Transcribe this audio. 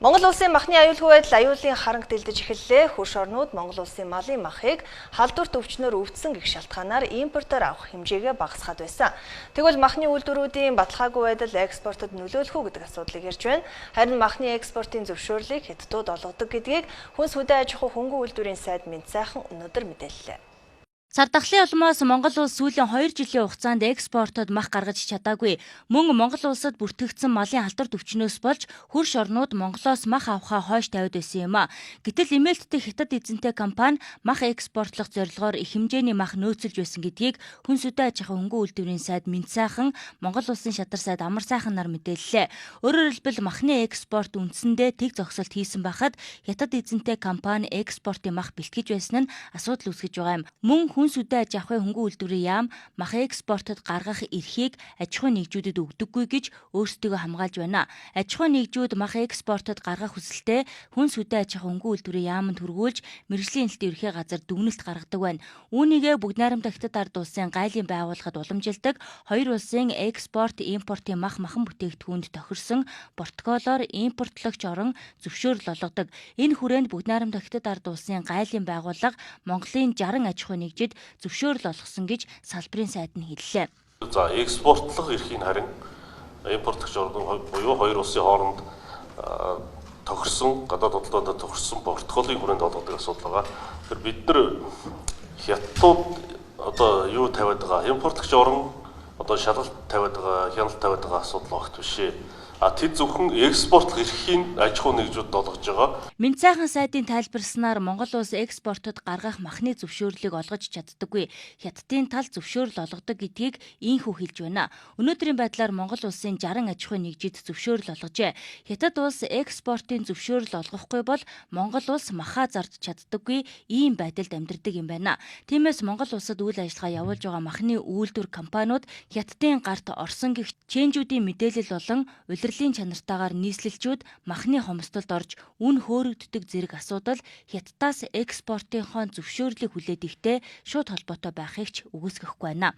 Монгол улсын махны аюулгүй байдал аюулын харанг дэлдэж эхэллээ. Хөрш орнууд Монгол улсын малын махыг халдварт өвчнөөр өвдсөн гэх шалтгаанаар импортоор авах хэмжээгээ багасгаад байсан. Тэгвэл махны үйлдвэрүүдийн баталгаагүй байдал экспортод нөлөөлөх үү гэдэг асуудлыг ярьж байна. Харин махны экспортын зөвшөөрлийг Хятадууд олгодог гэдгийг хүнс хөдөө аж ахуй хөнгөн үйлдвэрийн сайд Минцайхан өнөөдөр мэдээллээ. Сар дахлын улмаас Монгол улс сүүлийн 2 жилийн хугацаанд экспортод мах гаргаж чадаагүй. Мөн Монгол улсад бүртгэгдсэн малын халдварт өвчнөөс болж хөрш орнууд Монголоос мах авахаа хойш тавиад байсан юм а. Гэтэл эмээлттэй Хятад эзэнтэй компани мах экспортлох зорилгоор их хэмжээний мах нөөцөлж байсан гэдгийг хүнс хөдөө аж ахуйн хөнгөн үйлдвэрийн сайд Минцайхан, Монгол улсын шадар сайд Амар сайхан нар мэдээллээ. Өөрөөр хэлбэл, махны экспорт үндсэндээ тэг зогсолт хийсэн байхад Хятад эзэнтэй компани экспортын мах бэлтгэж байсан нь асуудал үүсгэж байгаа юм. Мөн хүнс хөдөө аж ахуйн хөнгөн үйлдвэрийн яам мах экспортод гаргах эрхийг аж ахуйн нэгжүүдэд өгдөггүй гэж өөрсдийгөө хамгаалж байна. Аж ахуйн нэгжүүд мах экспортод гаргах хүсэлтээ хүнс хөдөө аж ахуйн хөнгөн үйлдвэрийн яаманд хүргүүлж, мэргэжлийн энэлтийн ерхий газар дүгнэлт гаргадаг байна. Үүнийгээ Бүгд найрамдах Хятад ард улсын гайлын байгууллагад уламжилдаг хоёр улсын экспорт, импортын мах махан бүтээгдэхүүнд тохирсон протоколоор импортлогч орон зөвшөөрөл олгодог. Энэ хүрээнд Бүгд найрамдах Хятад ард улсын гайлын байгууллага Монголын 60 аж ахуйн нэгжид зөвшөөрөл олгосон гэж салбарын сайд нь хэллээ. За, экспортлох эрхийг харин импортлогч орн буюу хоёр улсын хооронд тохирсон, гадаад худалдаанд тохирсон протоколын хүрээнд олгодог асуудал байгаа. Тэгэхээр бид нар Хятадууд одоо юу тавиад байгаа, импортлогч орн одоо шалгалт тавиад байгаа, хяналт тавиад байгаа асуудал огт биш ээ. А тэд зөвхөн экспортлох эрхийг аж ахуйн нэгжүүдэд олгож байгаа. Минцайхан сайдын тайлбарснаар, Монгол улс экспортод гаргах махны зөвшөөрлийг олгож чаддаггүй. Хятадын тал зөвшөөрөл олгодог гэдгийг ийнхүү хэлж байна. Өнөөдрийн байдлаар Монгол улсын 60 аж ахуйн нэгжид зөвшөөрөл олгожээ. Хятад улс экспортын зөвшөөрөл олгохгүй бол Монгол улс махаа зарж чаддаггүй ийм байдалд амьдардаг юм байна. Тиймээс Монгол улсад үйл ажиллагаа явуулж байгаа махны үйлдвэр компаниуд Хятадын гарт орсон гэх чэнжүүдийн мэдээлэл болон улирлын чанартаагаар нийслэлчүүд махны хомсдолд орж үн хөөрөгддөг зэрэг асуудал Хятадаас экспортынхоо зөвшөөрлийг хүлээдэгтэй шууд холбоотой байхыг ч үгүйсгэхгүй байна.